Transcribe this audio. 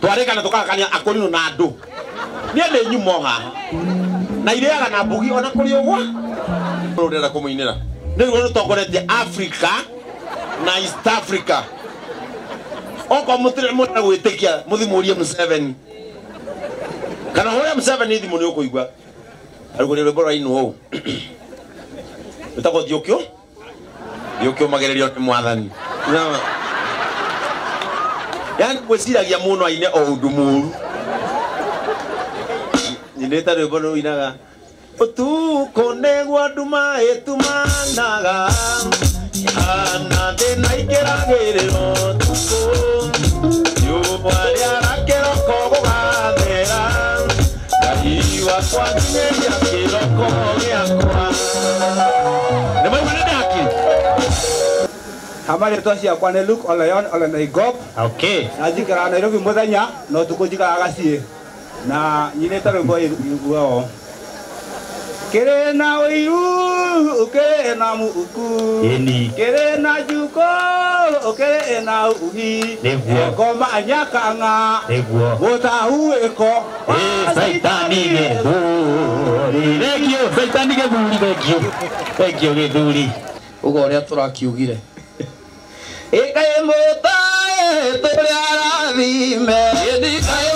Twarĩkana tũkagakania akũrinũ na andũ. Niĩ nĩ nyumo haha. Na irĩaga na mbugi ona kũrĩ ũguo. Ũrenda kũmũinĩra. Nĩguo rũtongoretie Africa na East Africa. Okorwo mũtirĩ mũrenda gwĩtĩkia mũthimũrie Museveni. Kana hũre Museveni thimũ nĩ ũkũigua. Arugũria rwĩmbo rwainwo ũũ. Rwĩtagwo Thiũkio. Thiũkio magĩrĩrio nĩ mwathani. Yaani gwĩciragia mũno aine o ũndũ mũru. Nyinĩte rwĩmbo rũinaga ũtukũ nĩguo nduma ĩtumanaga hana thĩna ikĩragĩrĩra ũtukũ riũa rĩara kĩroko gũgathera Ngai wakwa nginyĩria kĩroko gĩakwa. Nĩ maigua nĩ ndaki? Habari ciakwa nĩ Luke Oleyon Olenaigop. Okay. Na njikaraga Nairobi mũthenya na ũtukũ njikaraga Gaciĩ. Na nyinĩte rwĩmbo iguo. Kĩrĩ na ũiru, kĩrĩ na muku. Ĩni. Kĩrĩ na njuko, kĩrĩ na uhi. Nĩguo. Ngoma nyakang'a. Nĩguo. Gũtahu ĩko. Saitani gĩthuri. Thengio, saitani gĩthuri, thengio. Thengio gĩthuri. Ugo ũrĩa tũrakiugire. Ĩkaĩ mũtae tũrĩa arathime. Ĩkaĩ